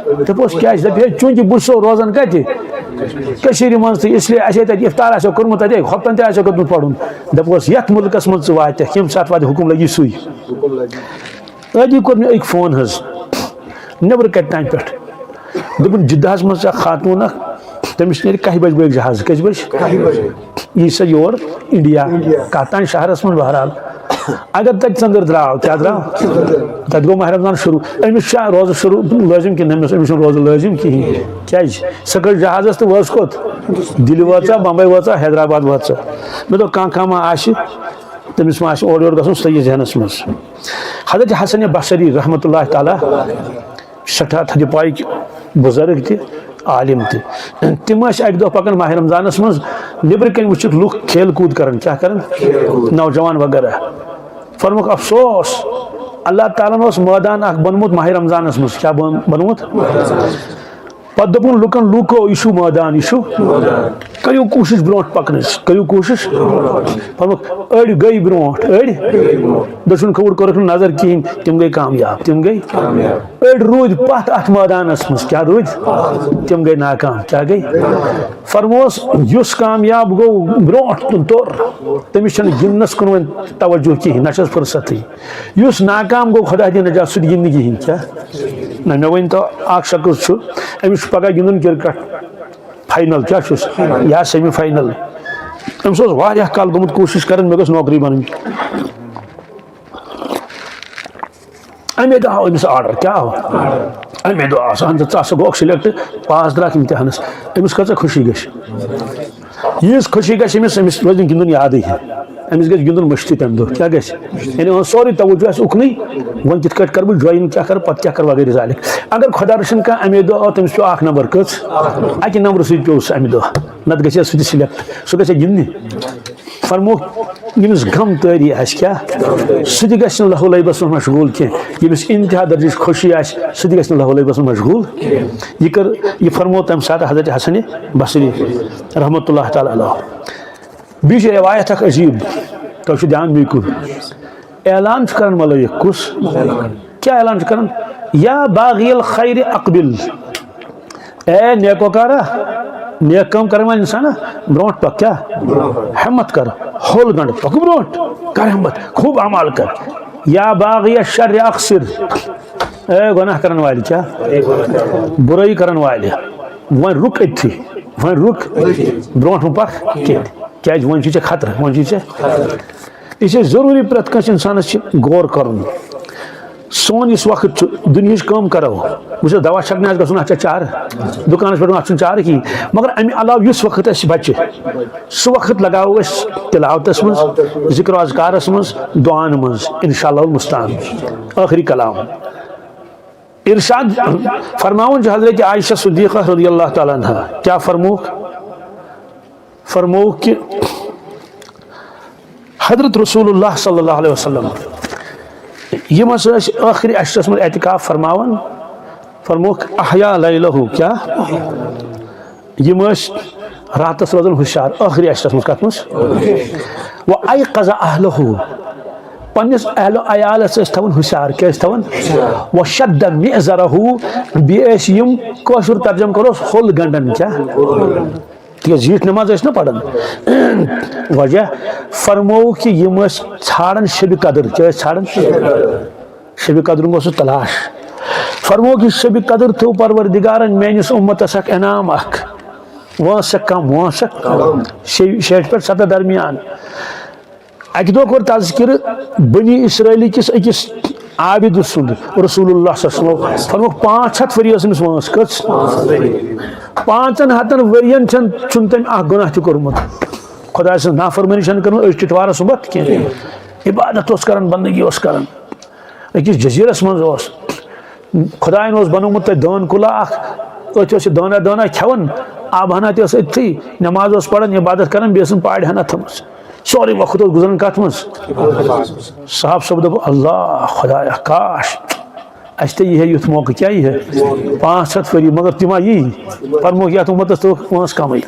دَپوس، کیٛازِ؟ دَپہِ، ہے، چوٗنٛکہِ بہٕ چھُسو روزان کَتہِ؟ کٔشیٖرِ منٛز، تہٕ اس لیے اَسہِ ہے تَتہِ اِفطار آسیو کوٚرمُت، تَتے ہۄپتَن تہِ آسیو کوٚرمُت پَرُن۔ دَپوس، یَتھ مُلکَس منٛز ژٕ واتَکھ، ییٚمہِ ساتہٕ واتہِ حُکُم لَگی سُے۔ أتی کوٚر مےٚ أکۍ فون حظ، نیٚبرٕ کَتہِ تام پٮ۪ٹھ۔ دوٚپُن، جِدہَس منٛز چھِ اَکھ خاتوٗن اَکھ، تٔمِس نیرِ کَہہِ بَجہِ بٲگۍ جہاز۔ کٔژِ بَجہِ؟ کَہہِ بَجہِ۔ یی سا یور انڈیا، انڈیا۔ کتھ تام شہرس منٛز، بہرحال۔ اگر تتہِ ژٔنٛدٕر درٛاو، کیٛاہ درٛاو؟ تتہِ گوٚو ماہ رمضان شروع۔ أمِس چھا روزٕ شروع لٲزم کِنہٕ أمِس، أمِس چھُنہٕ روزٕ لٲزم کِہیٖنۍ؟ کیٛازِ؟ سۄ کٔژ جہازس تہٕ وٲژ کوٚت؟ دِلہِ وٲژا، بمبے وٲژا، حیدرآباد وٲژا؟ مےٚ دوٚپ، کانٛہہ کانٛہہ ما آسہِ، تٔمِس ما آسہِ اورٕ یورٕ گژھُن، سُہ تھٲیِو ذہنس منٛز۔ حضرت حسن بصری رحمتہ اللہ تعالیٰ سٮ۪ٹھاہ تھدِ پایِکۍ بُزرگ تہِ، عالم تہِ۔ تِم ٲسۍ اَکہِ دۄہ پَکان ماہِ رمضانَس منٛز، نیٚبرٕ کَنۍ وٕچھِکھ لُکھ کھیل کوٗد کَران، کیٛاہ کَران؟ نوجوان وغیرہ۔ فرموکھ، افسوس، اللہ تعالیٰ ہَن اوس مٲدان اَکھ بوٚنمُت ماہِ رمضانَس منٛز۔ کیٛاہ بوٚن-، بوٚنمُت؟ پَتہٕ دوٚپُن لُکَن، لوٗکو، یہِ چھُ مٲدان، یہِ چھُ۔ کٔرِو کوٗشِش برونٛٹھ پَکنٕچ، کٔرِو کوٗشِش۔ فرموکھ، أڑۍ گٔے برونٛٹھ، أڑۍ۔ دٔچھُن کھووُر کوٚرُکھ نہٕ نظر کِہیٖنۍ، تِم گٔے کامیاب، تِم گٔے۔ أڑۍ روٗدۍ پتھ اتھ مٲدانس منٛز، کیٛاہ روٗدۍ؟ تِم گٔے ناکام، کیٛاہ گٔے؟ فرموس، یُس کامیاب گوٚو برونٛٹھ کُن توٚر، تٔمِس چھنہٕ گِنٛدنس کُن وۄنۍ توجہ کِہیٖنۍ، نہ چھس فرصتٕے۔ یُس ناکام گوٚو، خۄدا دِیِن نجات، سُہ تہِ گِنٛدِ نہٕ کِہیٖنۍ۔ کیٛاہ؟ نہ، مےٚ ؤنۍ تو، اکھ شخص چھُ، أمِس چھُ پگاہ گِنٛدُن کرکٹ، فاینل کیٛاہ چھُس؟ یا سیمی فاینل۔ أمِس اوس واریاہ کال گوٚمُت کوٗشِش کران، مےٚ گٔژھ نوکری بنٕنۍ۔ اَمے دۄہ آو أمِس آرڈر، کیٛاہ آو؟ اَمے دۄہ آو سُہ، اَہن سا، ژٕ ہسا گوٚوکھ سِلیکٹ، پاس درٛاکھ اِمتِحانَس۔ أمِس کۭژاہ خوشی گژھِ؟ ییٖژ خوشی گژھِ أمِس، أمِس روزِ نہٕ گِنٛدُن یادٕے۔ أمِس گژھِ گِنٛدُن مٔشتٕے تَمہِ دۄہ۔ کیٛاہ گژھِ؟ یعنی، اَہن، سورُے توجہ آسہِ اُکنُے، وۄنۍ کِتھ کٲٹھۍ کَرٕ بہٕ جویِن، کیٛاہ کَرٕ، پَتہٕ کیٛاہ کَرٕ، وغیرہ ذالِک۔ اگر خۄدا رٔچھِن کانٛہہ اَمے دۄہ آو، تٔمِس پیوٚو اَکھ نمبر۔ کٔژ؟ اَکہِ نمبرٕ سۭتۍ پیوٚو سُہ اَمہِ دۄہ۔ نَتہٕ گژھِ ہا سُہ تہِ سِلیکٹ، سُہ گژھِ ہا گِنٛدنہِ۔ فرمووُکھ، ییٚمِس غم طٲری آسہِ کیٛاہ؟ سُہ تہِ گژھِ نہٕ لہو لعبس منٛز مشغوٗل کینٛہہ۔ ییٚمِس انتہا درجٕچ خوشی آسہِ، سُہ تہِ گژھِ نہٕ لہو لعبس منٛز مشغوٗل۔ یہِ کٔر، یہِ فرموو تَمہِ ساتہٕ حضرت حسن بصری رحمتہ اللہ تعالیٰ علیہ۔ بیٚیہِ چھِ روایت اکھ عجیٖب، تۄہہِ چھُ دیان بیٚیہِ کُن۔ اعلان چھُ کران ملٲیِک، کُس؟ کیٛاہ اعلان چھُ کران؟ یا باغی الخیر اقبل، اے نیکوکارا، نیک کٲم کرن وٲلۍ انسانا، برونٛٹھ پک، کیٛاہ؟ ہمت کر، ہوٚل گنڈ، پک برونٛٹھ، کر ہمت، خوب اعمال کر۔ یا باغی الشر اقصر، اے گۄناہ کرن والہِ، کیٛاہ؟ بُرٲیی کرن والہِ، وۄنۍ رُک أتھی، وۄنۍ رُک، برونٛٹھ مہ پک کینٛہہ۔ کیٛازِ؟ وۄنۍ چھُے ژےٚ خطرٕ، وۄنۍ چھُے ژےٚ۔ یہِ چھُ ضروٗری، پرٛٮ۪تھ کٲنٛسہِ اِنسانَس چھُ غور کَرُن۔ سون یُس وقت چھُ، دُنیہٕچ کٲم کَرو، وٕچھو، دوا چھَکنہِ آسہِ گژھُن، اَتھ چھا چارٕ؟ دُکانَس پٮ۪ٹھ، اَتھ چھُنہٕ چارٕ کِہیٖنۍ۔ مگر اَمہِ علاوٕ یُس وقت اَسہِ بَچہِ، سُہ وقت لَگاوو أسۍ تِلاوتَس منٛز، ذِکر و اذکارَس منٛز، دُعاہَن منٛز، اِنشاء اللہ المستعان۔ ٲخری کلام۔ ارشاد فرماوان چھُ حضرت عائشہ صدیقہ رضی اللہ تعالیٰ عنہا، کیٛاہ فرمووُکھ؟ فرمووُکھ کہِ حضرت رسول اللہ صلی اللہ علیہ وسلم، یِم ہسا ٲسۍ ٲخری عشرس منٛز اعتکاف فرماوان، فرمووُکھ، احیا لیلہ، کیٛاہ؟ یِم ٲسۍ راتس روزان ہُشار، ٲخری عشرس منٛز۔ کتھ منٛز؟ و ایقظ اہلہ، پننِس اہل و عیالس ٲسۍ تھاوان ہُشار۔ کیٛاہ ٲسۍ تھاوان؟ و شد مئزرہ، بیٚیہِ ٲسۍ یِم، کٲشُر ترجمہٕ کروس، ہوٚل گنڈان۔ کیٛاہ؟ تِکیٛازِ زیٖٹھ نماز ٲسۍ نہ پران۔ وجہ فرموو کہِ یِم ٲسۍ ژھانڈان شبِ قدر۔ کیٛاہ ٲسۍ ژھانڈان؟ شبِ قدرُک اوس سُہ تلاش۔ فرموو کہِ شبِ قدر تھٲو پروردگارن میٲنِس اُمتس اکھ انعام اکھ۔ وٲنٛس چھےٚ کم، وٲنٛس چھےٚ کم۔ شے-، شیٹھ پٮ۪ٹھ ستتھ درمیان۔ اکہِ دۄہ کوٚر تذکرٕ بنی اسرائیل کِس أکِس عابد سُنٛد، رسول اللہ صلی اللہ علیہ وسلم فرمووُکھ، پانٛژھ ہتھ ؤری ٲس أمِس وٲنٛس۔ کٔژ؟ پانٛژن ہتن ؤرین چھن، چھُنہٕ تٔمۍ اکھ گۄناہ تہِ کوٚرمُت۔ خۄداے سٕنٛز نافرمٲنی چھنہٕ کٔرمٕژ، أچھ ٹِٹوارس سُمبتھ کینٛہہ۔ عبادت اوس کران، بندگی اوس کران۔ أکِس جزیرس منٛز اوس۔ خۄدایَن اوس بنوومُت تَتہِ دٲن کُلا اکھ۔ أتھۍ اوس یہِ دٲنہ دٲنہ کھٮ۪وان، آبہٕ ہنا تہِ ٲس أتھی، نماز اوس پران، عبادت کران، بیٚیہِ ٲسٕن پاڑِ ہنا تھٲمٕژ۔ سورُے وقت اوس گُزران کتھ منٛز؟ صاحب صٲب دوٚپ، اللہ خۄدایا، کاش اَسہِ تہِ یی ہے یُتھ موقعہٕ۔ کیٛاہ یی ہے؟ پانٛژھ ہتھ ؤری، مگر تِم ما یی؟ فرمووُکھ، یَتھ اُمتس تھٲوٕکھ پانٛژھ کمٕے۔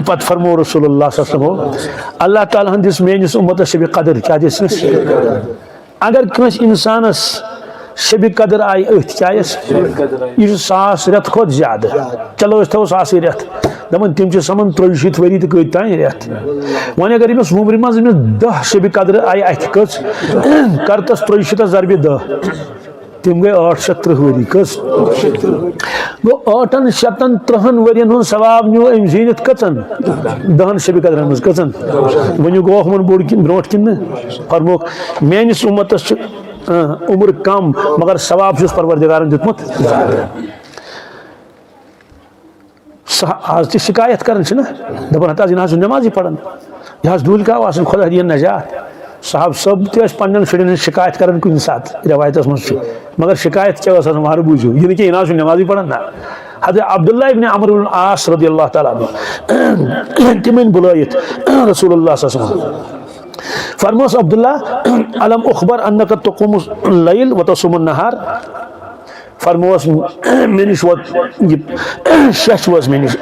پتہٕ فرموو رسول اللہ صلی اللہ علیہ وسلم، اللہ تعالیٰ ہن دِژ میٲنِس اُمتس شبِ قدر۔ کیٛاہ دِژنس؟ اگر کٲنٛسہِ انسانس شبِ قدر آیہِ أتھۍ، کیٛاہ آیس؟ یہِ چھُ ساس رٮ۪تھ کھۄتہٕ زیادٕ۔ چلو، أسۍ تھاوو ساسٕے رٮ۪تھ۔ دپان، تِم چھِ سمان ترٛیہِ شیٖتھ ؤری تہٕ کۭتۍ تام رٮ۪تھ۔ وۄنۍ اگر أمِس وُمرِ منٛز أمِس دَہ شبِ قدر آیہِ اَتھِ، کٔژ؟ کرتس ترٛیہِ شیٖتھ ضربِ دَہ۔ تِم گٔے ٲٹھ شیٚتھ ترٕٛہ ؤری۔ کٔژ؟ گوٚو، ٲٹھن شیٚتن ترٕٛہن ؤرین ہُنٛد ثواب نیوٗ أمۍ زیٖنِتھ کٔژن؟ دَہن شبِ قدرن منٛز۔ کٔژن؟ وۄنۍ گوٚو ہُمن بوٚڑ کِنہٕ برونٛٹھ کِنہٕ نہٕ؟ فرمووُکھ، میٲنِس اُمتس چھُ، آ، عمر کم، مگر ثواب چھُس پروردگارن دیُتمُت۔ سہ-، آز تہِ شکایت کران چھِنہ، دپان، ہتہٕ حظ، یہِ نہ حظ چھُ نمازٕے پران، یہِ حظ ڈوٗلۍ کاو آسان، خۄدا دِیِن نجات۔ صاحب صٲب تہِ ٲسۍ پننٮ۪ن شُرٮ۪ن ہٕنٛز شکایت کران کُنہِ ساتہٕ، رٮ۪وایتس منٛز چھُ، مگر شکایت کیٛاہ ٲس آسان، وارٕ بوٗزِو، یہِ نہٕ کینٛہہ، یہِ نہ حظ چھُ نمازٕے پران، نہ۔ حضرت عبداللہ ابن عمرو بن عاص رضی اللہ تعالیٰ عنہ، تِم أنۍ بُلٲیِتھ رسول اللہ صلی اللہ علیہ وسلم۔ فرموس عبداللہ، الم اخبر انک تقوم اللیل وتصوم النہار؟ فرموس، مےٚ نِش ووت یہِ شیٚچھ وٲژ مےٚ نِش۔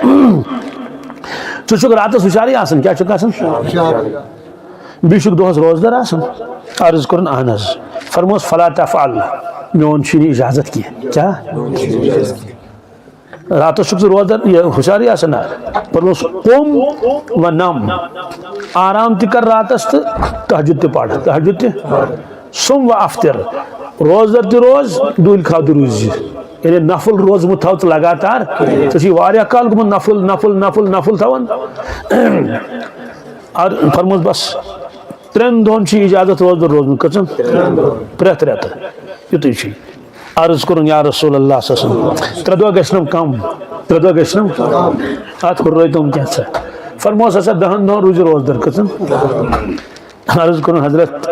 ژٕ چھُکھ راتس ہُشارٕے آسان، کیٛاہ چھُکھ آسان؟ بیٚیہِ چھُکھ دۄہس روزدار آسان؟ عرض کوٚرُن، اہن حظ۔ فرموس، فلا تفعل، میون چھُنہٕ اجازت کینٛہہ۔ کیٛاہ؟ راتس چھُکھ ژٕ روزدار، یہِ ہُشارٕے آسان نا؟ فرموس، قم و نم، آرام تہِ کر راتس تہٕ تہجد تہِ پر، تہجد تہِ۔ صم و افطر، روزدر تہِ روز، دُہِل کھاو تہِ روٗزِ۔ یعنی نفل روزمُت تھاو ژٕ لگاتار۔ ژےٚ چھُے واریاہ کال گوٚمُت نفل، نفل، نفل، نفل تھاوان۔ اور فرموس بس، ترٛٮ۪ن دۄہن چھُ اجازت روزدر روزمُت۔ کٔژن؟ پرٛٮ۪تھ رٮ۪تہٕ۔ یُتُے چھُ۔ عرض کوٚرُن، یا رسول اللہ صلی اللہ علیہ وسلم، ترٛےٚ دۄہ گژھِ نم کم، ترٛےٚ دۄہ گژھِ نم۔ اتھ ہُررٲے تِم کینٛژھا۔ فرموس ہسا، دہن دۄہن روٗزِ روزدر۔ کٔژن؟ عرض کوٚرُن، حضرت،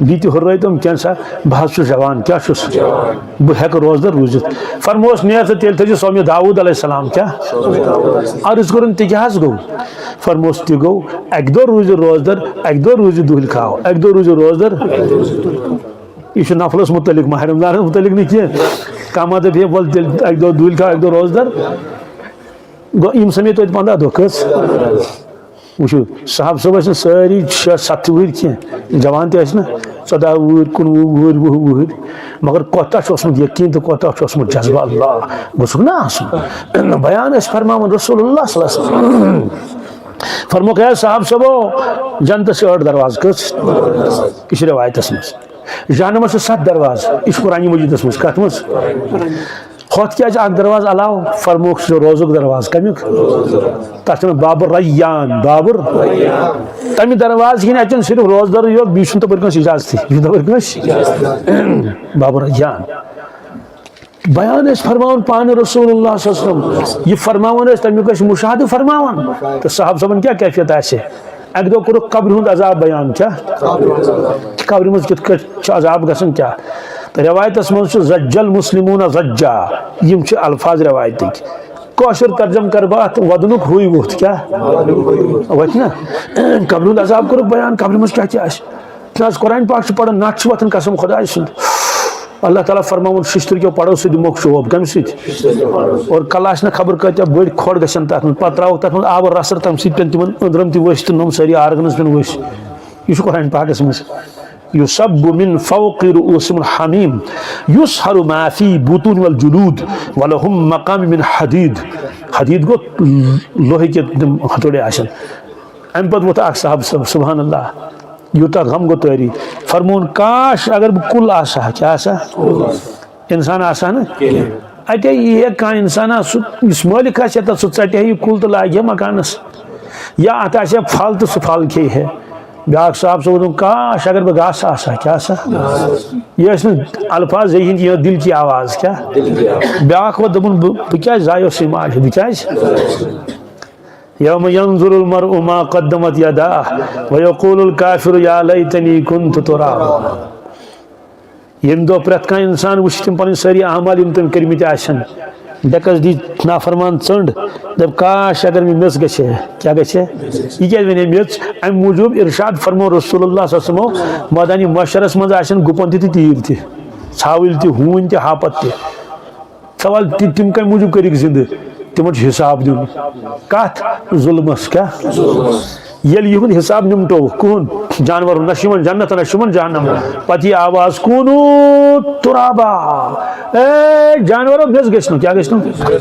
بیٚیہِ تہِ ہُررٲے تِم کینٛژھا، بہٕ حظ چھُس جوان، کیٛاہ چھُس؟ بہٕ ہٮ۪کہٕ روزدر روٗزِتھ۔ فرموس، نیر ژٕ تیٚلہِ تھٲیزِ صومِ داوود علیہ السلام۔ کیٛاہ؟ عرض کوٚرُن، تہِ کیٛاہ حظ گوٚو؟ فرموس، تہِ گوٚو، اکہِ دۄہ روٗزِ روزدر، اکہِ دۄہ روٗزِ دُہِل کھاو، اکہِ دۄہ روٗزِ روزدر۔ یہِ چھُ نفلس متعلق، ماہ رمضانس متعلق نہٕ کینٛہہ۔ کانٛہہ ما دپہِ ہے، ول تیٚلہِ اکہِ دۄہ دُہِل کھاو، اکہِ دۄہ روزدر۔ گوٚو، یِم سمیت توتہِ پنٛداہ دۄہ۔ کٔژ؟ وٕچھِو، صاحب صٲب ٲسۍ نہٕ سٲری شےٚ ستھ وُہٕرۍ کینٛہہ، جوان تہِ ٲسۍ نہ، ژۄداہ وُہٕرۍ، کُنوُہ وُہٕرۍ، وُہ وُہٕرۍ، مگر کوتاہ چھُ اوسمُت یقین تہٕ کوتاہ چھُ اوسمُت جذبہ، اللہ گوٚژھُکھ نہ آسُن۔ بیان ٲسۍ فرماوان رسول اللہ صلی اللہ علیہ وسلم۔ فرموکھ، ہے صاحب صٲبو، جنتس چھِ ٲٹھ دروازٕ۔ کٔژ؟ یہِ چھِ رٮ۪وایتس منٛز۔ جہنمس چھِ ستھ دروازٕ۔ یہِ چھُ قرآن مجیدس منٛز۔ کتھ منٛز؟ ہۄتھ کیٛازِ اکھ دروازٕ علاوٕ؟ فرموکھ، سُہ روزُک دروازٕ۔ کمیُک؟ تتھ چھِ ونان باب الریان، باب ال-، تمہِ دروازٕ کِنۍ اژن صرف روزدرٕے یوت، بیٚیہِ چھُنہٕ تپٲرۍ کٲنٛسہِ اجازتٕے۔ یہِ چھُنہٕ تپٲرۍ کٲنٛسہِ۔ باب الریان۔ بیان ٲسۍ فرماوان پانہٕ رسول اللہ صلی اللہ علیہ وسلم۔ یہِ فرماوان ٲسۍ، تمیُک ٲسۍ مشاہدٕ فرماوان۔ تہٕ صحابہ صٲبن کیٛاہ کیفیت آسہِ؟ اکہِ دۄہ کوٚرُکھ قبرِ ہُنٛد عذاب بیان۔ کیٛاہ؟ قبرِ منٛز کِتھ کٲٹھۍ چھُ عذاب گژھان، کیٛاہ؟ تہٕ رٮ۪وایتس منٛز چھُ، زج المسلمون زجا، یِم چھِ الفاظ رٮ۪وایتٕکۍ۔ کٲشُر ترجمہٕ کرٕ بہٕ اتھ، ودنُک ہوٗے ووٚتھ۔ کیٛاہ؟ وۄتھِ نا؟ قبرِ ہُنٛد عذاب کوٚرُکھ بیان، قبرِ منٛز کیٛاہ کیٛاہ آسہِ؟ نہ حظ، قرآن پاک چھُ پران، نعت چھُ وۄتھان، قسم خدایہِ سُنٛد۔ اللہ تعالیٰ فرماوُن، ششتٕر کیو پڑو سۭتۍ دِموکھ شوب۔ کمہِ سۭتۍ؟ اور کلہٕ آسہِ نہ خبر کۭتیاہ بٔڑۍ کھۄڈ گژھن تتھ منٛز، پتہٕ ترٛاووکھ تتھ منٛز آبہٕ رژھر، تمہِ سۭتۍ پٮ۪ن تِمن أنٛدرم تہِ ؤسۍ تہٕ نۄم سٲری آرگنز پٮ۪ن ؤسۍ۔ یہِ چھُ قرآن پاکس منٛز۔ یصب من فوق رؤوسهم الحمیم، یصہر ما فی بطون والجلود، ولہم مقام من حدید۔ حدید گوٚو لوہے کے تِم ہتھوڑے آسن۔ امہِ پتہٕ ووٚتھ اکھ صحابہٕ صٲب، سبحان اللہ، یوٗتاہ غم گوٚو طٲری۔ فرمووُن، کاش اگر بہٕ کُل آسہٕ ہا، کیٛاہ آسہٕ ہا؟ انسان آسہٕ ہا نہٕ؟ اتے یی ہے کانٛہہ انسانا، سُہ یُس مٲلِک آسہِ ہا، تتھ سُہ ژٹہِ ہے یہِ کُل تہٕ لاگہِ ہے مکانس۔ یا اتھ آسہِ ہا پھل تہٕ سُہ پھل کھیٚیہِ ہے۔ بیٛاکھ صاحب صٲب ووٚنُن، کاش اگر بہٕ گاسہٕ آسہٕ ہا، کیٛاہ سا؟ یہِ ٲسۍ نہٕ الفاظ یہِ ہِنٛدۍ، یہِ دِل کی آواز کیٛاہ؟ بیٛاکھ ووٚن، دوٚپُن، بہٕ بہٕ کیٛازِ زایوس یہِ ماجہِ؟ بہٕ کیٛازِ؟ یوم ینظر المرء ما قدمت یداہ ویقول الکافر یا لیتنی کنت ترابا۔ ییٚمہِ دۄہ پرٛٮ۪تھ کانٛہہ اِنسان وٕچھِ تِم پَنٕنۍ سٲری اعمال، یِم تٔمۍ کٔرمٕتۍ آسن، ڈٮ۪کَس دی نافرمان ژٔنٛڈ، دَپہِ، کاش اگر مےٚ میٚژ گژھِ ہے۔ کیٛاہ گژھِ ہے؟ یہِ کیٛازِ وَنے میٚژ؟ اَمہِ موٗجوٗب اِرشاد فرمو رسول اللہ صلی اللہ علیہ وسلمو، مٲدانِ محشرَس منٛز آسن گُپَن تہِ تہٕ تیٖر تہِ، ژھاوٕلۍ تہِ، ہوٗنۍ تہِ، ہاپت تہِ۔ سوال تہِ، تِم کَمہِ موٗجوٗب کٔرِکھ زِندٕ؟ تِمَن چھُ حِساب دیُن۔ کَتھ؟ ظُلمَس۔ کیٛاہ؟ ییٚلہِ یِہُنٛد حِساب نِمٹووُکھ، کٕہُنٛد؟ جانوَرُن۔ نہ چھُ یِمَن جنت، نہ چھُ یِمَن جہنم۔ پَتہٕ یی آواز، "کوٗنوٗ تُرابا"۔ اے جانوَرو، میٚژ گٔژھۍ نہٕ۔ کیٛاہ گٔژھۍ نہٕ؟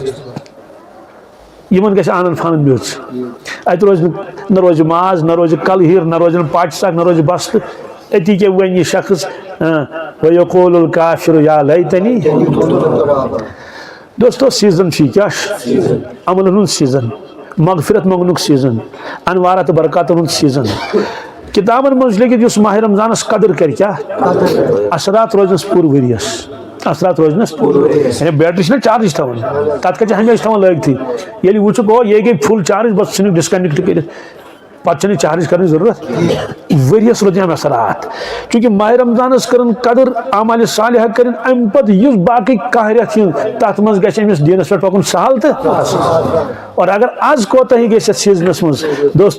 یِمَن گژھِ آنَن فانَن میٚژ۔ اَتہِ روزِ نہٕ، نہ روزِ ماز، نہ روزِ کَلہٕ ہیٖر، نہ روزن پاٹہِ سَگ، نہ روزِ بستہٕ۔ أتی کیٛاہ وَنہِ یہِ شخص؟ ہاں، وَیَقُولُ الْکَافِرُ یا لیتنی۔ دوستو، سیٖزن چھُ یہِ، کیٛاہ چھُ؟ عملن ہُنٛد سیٖزن، مغفرت منٛگنُک سیٖزن، انوارات تہٕ برکاتن ہُنٛد سیٖزن۔ کِتابن منٛز چھُ لیکھِتھ، یُس ماہِ رمضانس قدر کرِ، کیٛاہ؟ اثرات روزنس پوٗرٕ ؤریس۔ اثرات روزنس پوٗرٕ ؤریس۔ یعنی بیٹری چھِنہ چارج تھاوان، تتھ کتہِ چھِ ہمیشہِ تھاوان لٲگتھٕے؟ ییٚلہِ وٕچھُکھ، او، یہِ گٔے فُل چارج، بس ژھٕنِو ڈسکنیکٹ کٔرِتھ۔ پتہٕ چھنہٕ چارج کرنٕچ ضروٗرت۔ ؤریس روزِ أمۍ اثرات۔ چونکہ ماہِ رمضانس کٔرٕن قدر، اعمال صالحہ کٔرٕن، امہِ پتہٕ یُس باقٕے کانٛہہ رٮ۪تھ یِن، تتھ منٛز گژھِ أمِس دیٖنس پٮ۪ٹھ پکُن سہل تہٕ آسان۔ اور اگر از کوتاہی گژھِ یتھ سیٖزنس منٛز، دوستو،